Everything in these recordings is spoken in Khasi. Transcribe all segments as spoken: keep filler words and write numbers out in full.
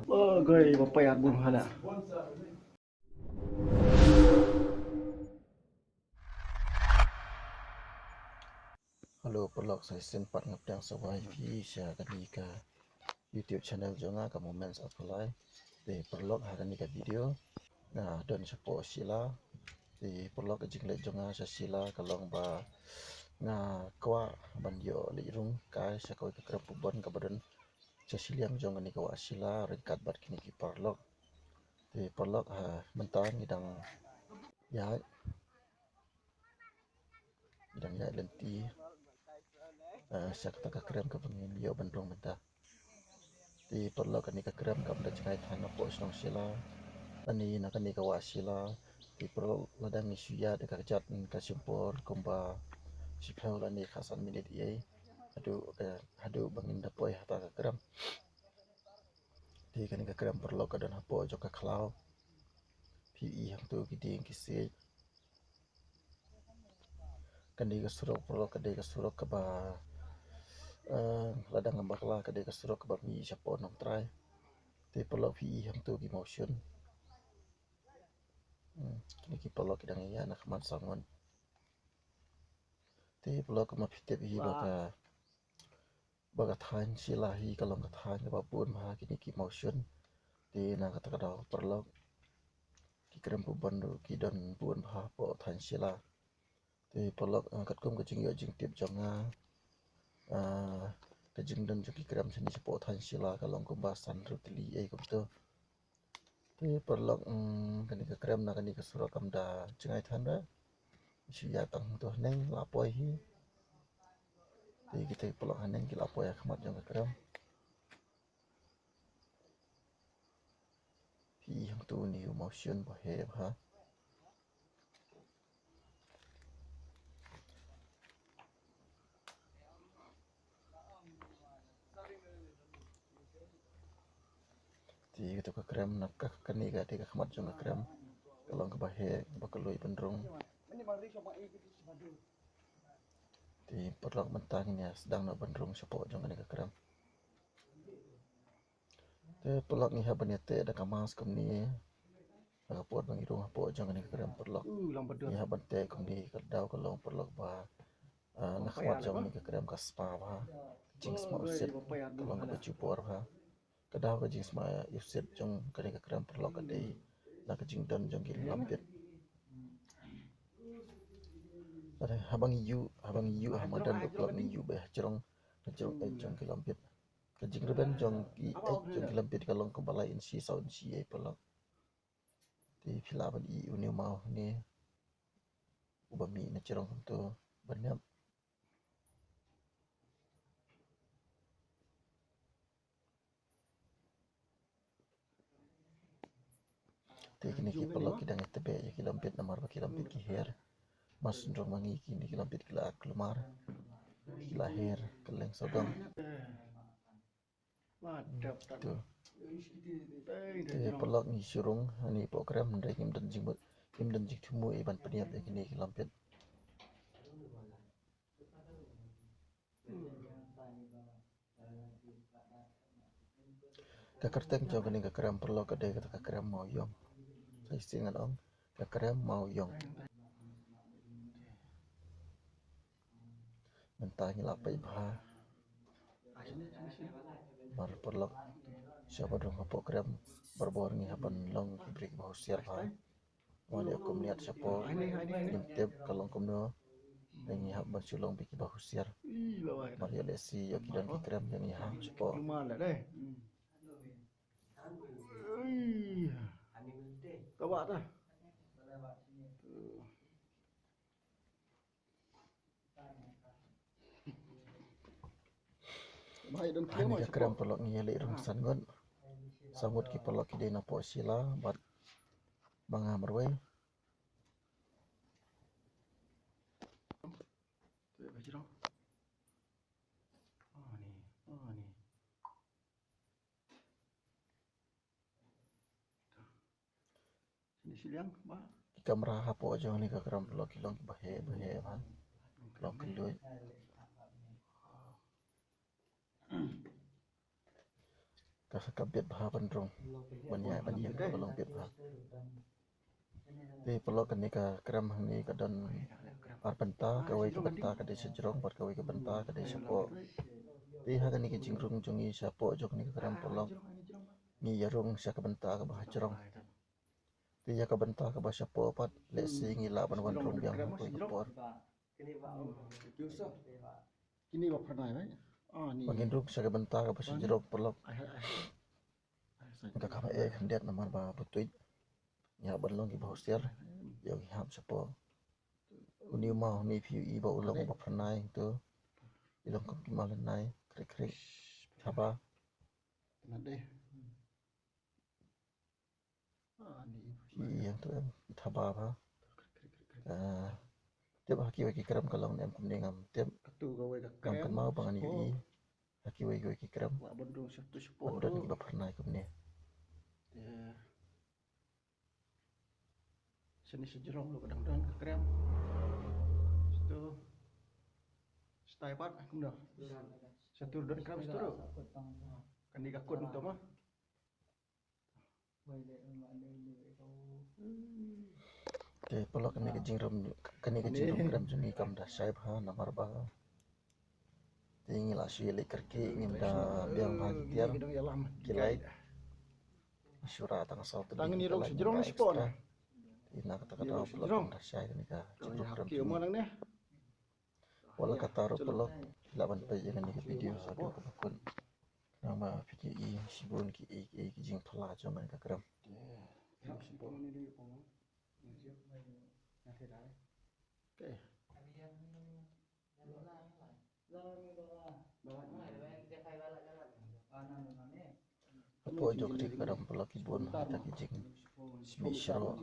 Oh, goi, ba payat bun hana. Hello, paralok, sa shisien pat nga pdiang sngewbha ïa phi sha kane ka YouTube channel jong nga, ka Moments of Kalay. Te paralok, ha kane ka video nga don shapoh Shilla. Te paralok, ka jingleit jong nga sha Shilla ka long ba nga kwah ban ïoh leit rung kai sha kawei ka krem pubon kaba don sha shiliang jong kane ka wah Shilla ryngkat bad kine ki paralok. Te paralok, ha mynta ngi dang ïaid, ngi dang ïaid lynti, eh, sha kata ka krem kaba ngin ïoh ban rung mynta. Te paralok, kane ka krem kam da jngai than hapoh shnong Shilla. Lane na kane ka wah Shilla. Te paralok, lada ngi shu ïaid da ka kjat ka shim por kumba shiphew lane khatsan minit ïa haduh, eh, haduh ba ngin da poi ha kata ka krem. Te kane ka krem paralok ka don hapoh jong ka khlaw. Phi i hangto ki dieng ki siej. Kane ka surok paralok ka dei ka surok kaba, eh, lada ngam bakla ka dei ka surok kaba mih shapoh Nongtrai. Te paralok phi i hangto ki mawshun. Hmm, kine ki paralok ki dang ïa na khmat saw ngut. Te paralok, kumba phi tip hi ba ka ba ka thaiñ Shilla hi ka long ka thaiñ kaba bun bha kine ki mawshun. Te na kata ka daw paralok, ki krem pubon ruh ki don bun bha hapoh thaiñ Shilla. Te paralok, eh, katkum ka jingïoh jingtip jong nga, eh, ka jingdon jong ki krem shane shapoh thaiñ Shilla ka long kumba san ruh tylli ei kumto. Te paralok, mm, kane ka krem na kane ka surok kam da jngai than re. Shu ïa tang to haneng la poi hi. Te kita paralok haneng ki la poi ha khmat jong ka krem. Phi hangto une u mawshun ba heh bha. Te kato ka krem na ka kane ka dei ka khmat jong ka krem. Ka long kaba heh, ba ka lui ban rung. Te paralok, mynta ngin ïa sdang noh ban rung shapoh jong kane ka krem. Te paralok, ngi hap ban ïa teh da ka mask kumne. Ha ka por ba ngi rung hapoh jong kane ka krem paralok, ngi hap ban teh kumne, ka daw ka long paralok ba, ah, na khmat jong kane ka krem ka sma bha. Ka jingsma u sit ka long kaba ju bor bha. Ka daw ka jingsma u sit jong kane ka krem paralok ka dei na ka jingdon jong ki lombit. Haba ngi ïuh, haba ngi ïuh ha madan paralok ngi ïuh beit ha jrong, ha jrong eit jong ki lombit. Ka jingrben jong ki eit jong ki lombit ka long kumba lai inshi saw inshi ei paralok. Te phi lah ban i une u maw une uba mih na jrong kumto ban ïap. Te kine ki paralok ki dang ïa tbeh ïa ki lombit namar ba ki lombit ki her. Mar shu rung ma ngi kine ki lombit ki la kulmar, ki la her kylleng sawdong. To. Te paralok, ngi shu rung hangne hapoh krem hynrei ngim don jingmut, ngim don jingthmu ei ban pynïap ïa kine ki lombit. Ka kyrteng jong kane ka krem paralok ka dei kata ka krem maw ïong. Sa shisien ngan ong ka krem maw ïong. Mynta ngi la peit bha. Mar paralok, sha ban rung hapoh krem barabor ngi hap ban long ki briew ba husiar bha. Wan ïa kum niat shapoh ngim tip ka long kumno. Ngi hap ban shu long beit kiba husiar. Mar ïa lehse ïoh ki don ki krem ïa ngi hap shapoh. Ani ka krem paralok ngi ïa leit rung san ngut. San ngut ki paralok ki dei na poh Shilla bad ma nga marwei. Ki kamra hapoh jong kane ka krem paralok ki long kiba heh, ba heh bha. Long kylluid. ka, ka bit bha ban rung, ban ïaid ban ïeng kaba long bit bha. Te paralok, kane ka krem hangne ka don ar bynta, kawei ka bynta ka dei sha jrong bad kawei ka bynta ka dei shapoh. Te ha kane ka jingrung jong ngi shapoh jong kane ka krem paralok, ngi ïa rung sha ka bynta kaba ha jrong. Te ïa ka bynta kaba shapoh pat, lehse ngi lah ban wan rung biang ha kawei ka por. Kine ba phyrnai, right? Ah, ni. Ba ngin rung sha ka bynta kaba sha jrong paralok. Ai, ai, ai. Ai, sorry. Ka kaba eh khyndiat namar ba ba tuid. Ïa ban long kiba husiar. Ïa ngi hap shapoh. Une u maw, une phi ïohi ba u long ba phyrnai to. I long kum ki maw lynnai, krik krik. Thaba. Kena deh. Ah, ni. Ïa to em, thaba ba. Ah, tip ha kiwei ki krem ka long ne em kumne ngam tip. Katu kawei ka krem. Ngam kynmaw ba ngan ïohi ha kiwei kiwei ki krem. Wa ban rung sha tu shapoh. Ban don kiba phyrnai kumne. Te. Shane sha jrong ruh ka dang don ka krem. Sha tu. Shatai pat kumno. Sha tu don krem sha tu ruh. Kane ka kut to ma. Te paralok, kane ka jingrung, kane ka jingrung krem jong ngi kam da shai bha namar ba te ngi la shu ïaleit kyrkieh, ngim da biang bha ki tiar ki light. Shu rah tang saw tylli ki light extra. Te na kata ka daw paralok kam da shai kane ka jingrung krem jong ngi. Wat la katta ruh paralok, phi lah ban peit ïa kane ka video haduh kaba kut. Namar phi ïohi shibun kiei kiei ki jingphylla jong kane ka krem. Hapoh jong kane ka krem paralok ki bun ha kita ki jingmih syrok.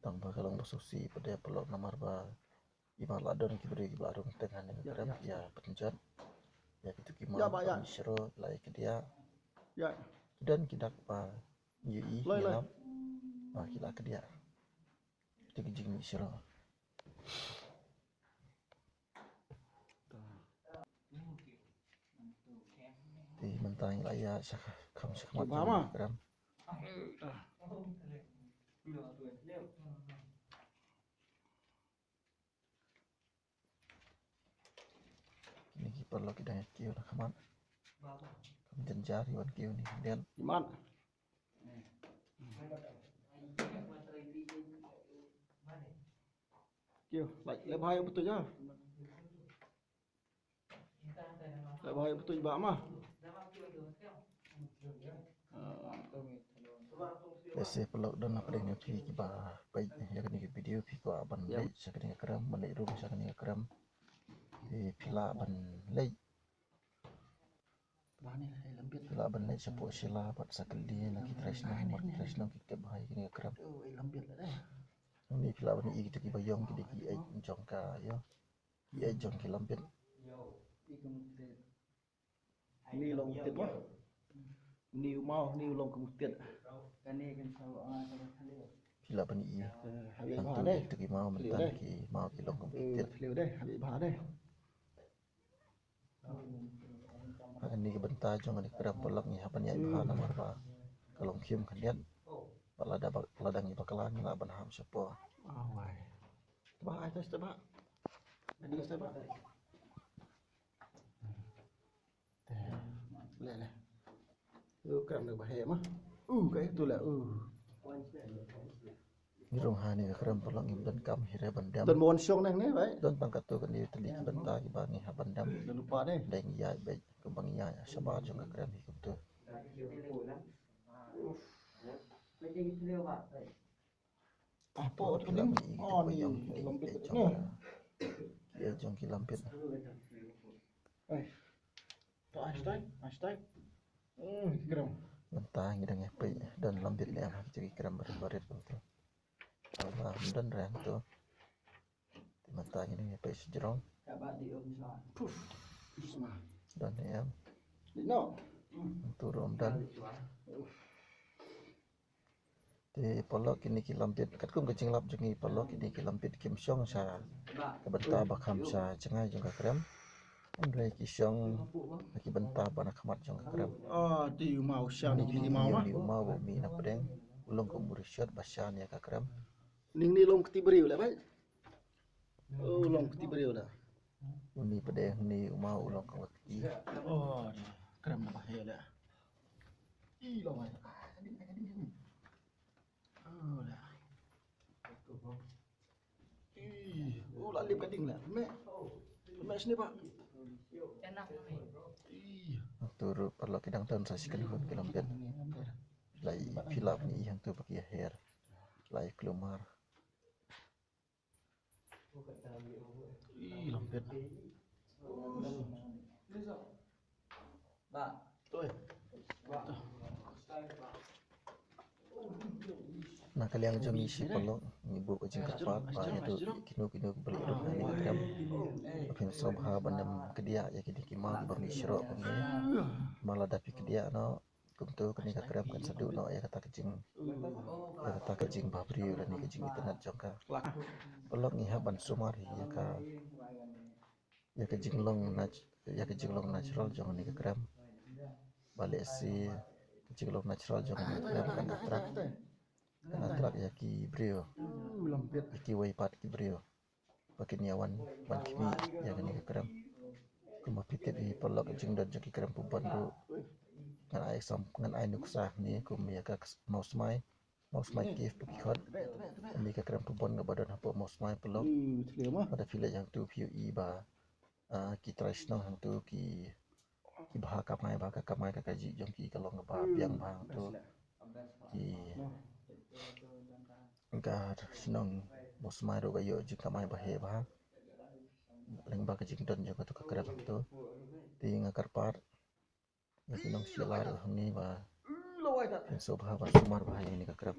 Tang ba ka long ba sngewsih pat de paralok namar ba i ba la don ki briew kiba rung teng ha kane ka krem, ïa pynjot ïa kito ki maw, ïa ba ïa syrok la ïa kdiah. Ïa ki don ki dak ba ïohi ïa lap ba ki la kdiah. Kito ki jingmih syrok. Te mynta ngi la ïa sha ka, kham sha khmat ka krem. Kine ki paralok ki dang kiew na khmat. Kam jynjar ïa wan kiew ni khyndiat. Imat. Kiew, leh bha ïa u Btuj ah. Leh bha ïa u Btuj bah ma. Lehse paralok don hapdeng jong phi kiba peit ïa kane ka video, phi kwah ban leit sha kane ka krem, ban leit rung sha kane ka krem. Te phi lah ban leit. Phi lah ban leit shapoh Shella bad sa kylli na ki trai shnong, namar ki trai shnong ki tip bha ïa kane ka krem. Hangne phi lah ban ïohi kito kiba ïong, ki dei ki eit jong ka, ïa, ki eit jong ki lambit. Ni long tit ma. Ni u maw, ni u long kum tit. Phi lah ban ïohi. Hangto kito ki maw mynta ki maw ki long kum tit. Ha kane ka bynta jong kane ka krem paralok ngi hap ban ïaid bha namar ba ka long khim khyndiat. Ba lada ba, lada ngi bakla ngi lah ban hap shapoh. Ba ai test ba. Ani test ba. Leh leh. U krem da ba heh ma. U ka tu leh u. Ngi rung ha kane ka krem paralok ngim donkam hi re ban dem. Don ba wan shong ne ne bai. Don tang katto katne tylli ki bynta kiba ngi hap ban dem. Don lypa ne. Dei ngi ïaid beit kumba ngi ïaid shabar jong ka krem hi kumto. Hapoh tu ni. Oh ni lambit. Ïa jong ki lambit. Ai. To hashtag, hashtag. Hmm, krem. Mynta ngi dang ïa peit don lambit ne em ha kito ki krem barit barit kumto. Ba don reng to. Te mynta ngi dang ïa peit sha jrong. Puf. Don ne em. No. Kumto ruh ym don. Te paralok kine ki lambit, katkum ka jinglap jong ngi paralok kine ki lambit kim shong sha ka bynta ba kham sha jngai jong ka krem. Hynrei ki shong ha ki bynta ba na khmat jong ka krem. Ah, te u maw shan, ni ki maw ma. Ni u maw ba u mih na pdeng. U long kum u rishot ba shan ïa ka krem. Ning ni long kti briew la bai. Oh, long kti briew la. Uni pdeng ni u maw u long kum kti. Oh, krem na ba he la. I long ai. Oh, la. Ih, oh, la lip ka ding la. Me. Me sini, Pak. Ih. Hangtu ruh paralok ki dang don sa shi kyllon ki longpet. Lai phi lah ban i hangtu ba ki her. Lai klumar. Ih, longpet. Na ka liang jong ngi shi paralok ngi buh ka jingkyrpad ba ïa tu kino kino ki ba leh ruh ha kane ka krem. Ba phin sngewbha ban ym kdiah ïa kine ki maw ki ba mih shrok hangne. Ma lada phi kdiah noh kumto kane ka krem kan sa duh noh ïa kata ka jing, ïa kata ka jingbhabriew lane ka jingitynnad jong ka. Paralok ngi hap ban sumar hi ïa ka, ïa ka jinglong nat-, ïa ka jinglong natural jong kane ka krem. Ba lehse ka jinglong natural jong kane ka krem kan attract, kan attract ïa ki briew, ïa kiwei pat ki briew ba kin ïa wan ban khmih ïa kane ka krem. Kumba phi tip hi paralok, ka jingdon jong ki krem pubon ruh ngan ai sam, ngan ai nuksa hangne kum ïa ka maw smai, maw smai cave ba ki khot. Kane ka krem pubon kaba don hapoh maw smai paralok. Lada phi leit hangtu phi ïohi ba, ah, ki trai shnong hangtu ki, ki bha kamai, bha ka kamai, ka kajih jong ki ka long kaba biang bha hangtu. Ki, ka shnong maw smai ruh ka ïoh jingkamai ba heh bha lyngba ka jingdon jong katu ka krem hangtu. Te nga kyrpad ïa ki nongshila ruh hangne ba phin sngewbha ban sumar bha ïa kane ka krem.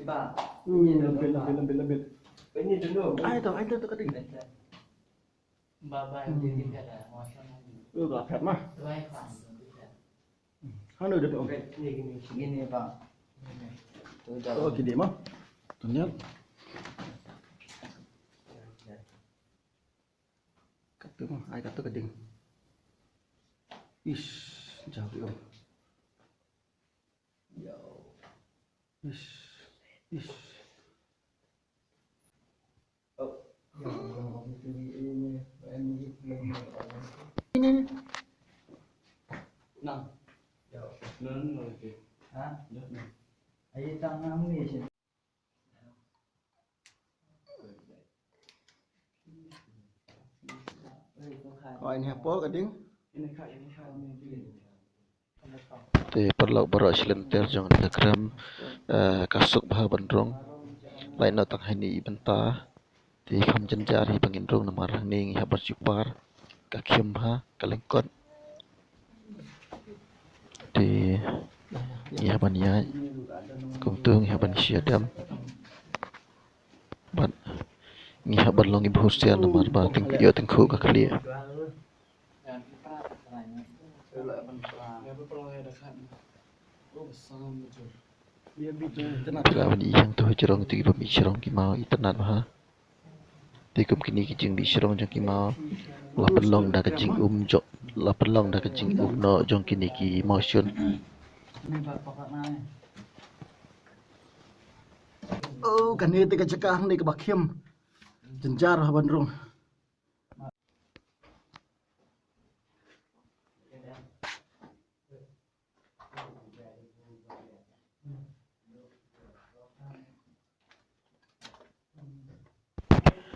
Ba. Lembit, lembit, lembit, lembit. Ini dulu. Ai to, ai to, to ka ding. Ba, ba, ini kada. Uh, ba phet mah. Hanu deh, Om? Ini gini, gini, Bang. Tu dah. Oh, gini mah. Tu niat. Katu mah, ai katu ka ding. Ish, jauh, Om. Yo. Ish. Ish. Te paralok baroh shi lynter jong kane ka krem, eh, ka suk bha ban rung. Lait noh tang hangne i bynta. Te kham jynjar hi ba ngin rung namar hangne ngi hap ban shu par ka khim ha ka lyngkot. Te ngi hap ban ïaid kumtu, ngi hap ban shia dem. Bad ngi hap ban long iba husiar namar ba tyngkhuh, ïoh tyngkhuh ka khlieh. Phi lah ban i hangtu ha jrong, tu kiba mih shrong ki maw itynnad bha. Te kum kine ki jingmih shrong jong ki maw la pynlong da ka jingum jong, la pynlong da ka jingum noh jong kine ki mawshun. Oh, kane te ka jaka hangne kaba khim. Jynjar ha ban rung.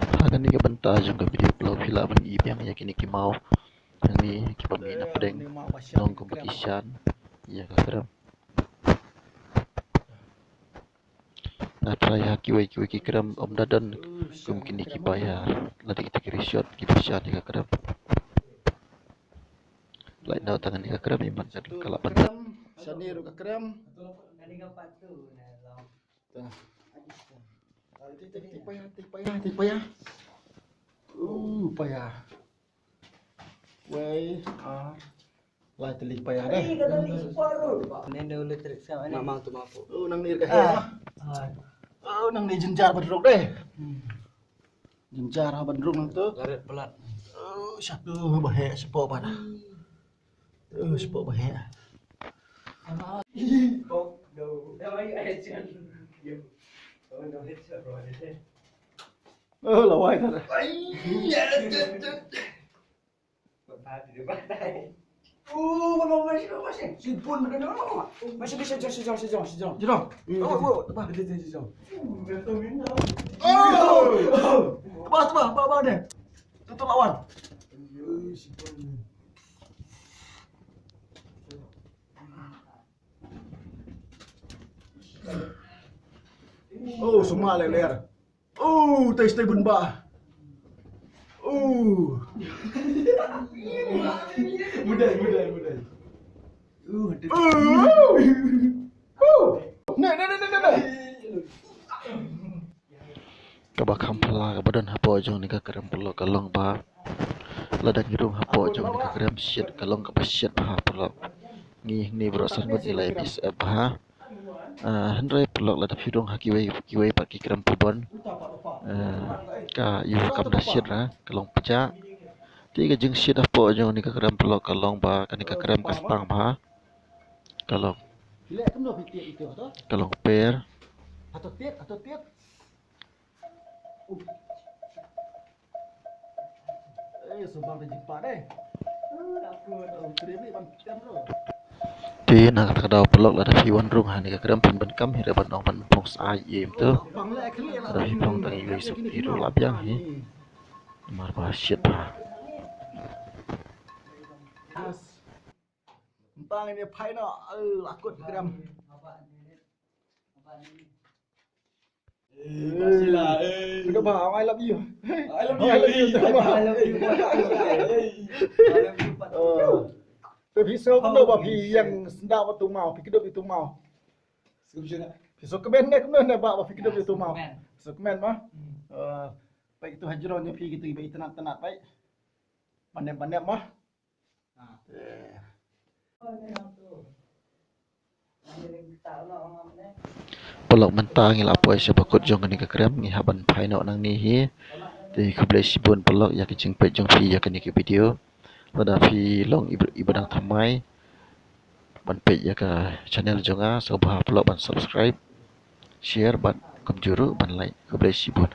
Ha kane ka bynta jong ka video paralok phi lah ban i biang ïa kine ki maw. Hangne kiba mih na pdeng long kumba ki shan ïa ka krem. Nga tharai ha kiwei kiwei ki krem ym da don kum kine ki paiar. Lada kita ki rishot kiba shan ïa ka krem. Lait noh tang kane ka krem, imat ka lah ban. Krem, shane ruh ka krem. Te paiar, te paiar, te paiar. Uh, paiar. Wei, ah. Lai tylli paiar deh. Nang ni ka heh. Oh, nang ni jynjar ba dei. Jynjar ha ban rung nangtu. Garet palat. Oh, shatu ba heh, shapoh pat. Oh, shapoh ba heh. Oh, lawai ta. Tebak, tebak, tebak, tebak deh. Tutup lawan. Oh, semua ler-ler. Oh, tai stai bun ba. Oh. Mudai, mudai, mudai. Oh. Oh. Ne, ne, ne, ne, ne, ne. Kaba kham phylla kaba don hapoh jong kane ka krem paralok ka long ba lada ngi rung hapoh jong kane ka krem shit ka long kaba shit bha paralok. Ngi hangne baroh san ngut ngi la ïa bishap bha. Ah, hynrei paralok lada phi rung ha kiwei kiwei pat ki krem pubon, ah, ka ïoh kam da shit ra, ka long pjah. Te ka jingshit hapoh jong kane ka krem paralok ka long ba kane ka krem ka stang bha. Ka long, ka long per. Te na kata ka daw paralok lada phi wan rung ha kane ka krem phin ban kam hi re ban ong ban phong sa ai im tu. Lada phi phong tang iwei suk phi ruh la biang hi. Namar ba shit bha. Tang ini phai noh, eh, la kut krem. Eh, Basila, eh. Kena ba, I love you. I love you, I love you, eh. I love you, I love you. Eh. Te phi sngew kumno ba phi ïeng syndah wat tu maw, phi kdup ïa tu maw. Phi sngew kmen ne kumno ne ba, ba phi kdup ïa tu maw. Sngew kmen ma. Hmm. Eh, peit tu ha jrong ne phi kitu ba itynnat tynnat peit. Ban nep ban nep ma. Paralok mynta ngi la poi sha ba kut jong kane ka krem, ngi hap ban phai noh nangne hi. Te khublei shibun paralok ïa ka jingpeit jong phi ïa kane ka video. Lada phi long iba, iba dang thymmai ban peit ïa ka channel jong nga, sngewbha paralok ban subscribe, share bad kumjuh ruh ban like. Khublei shibun.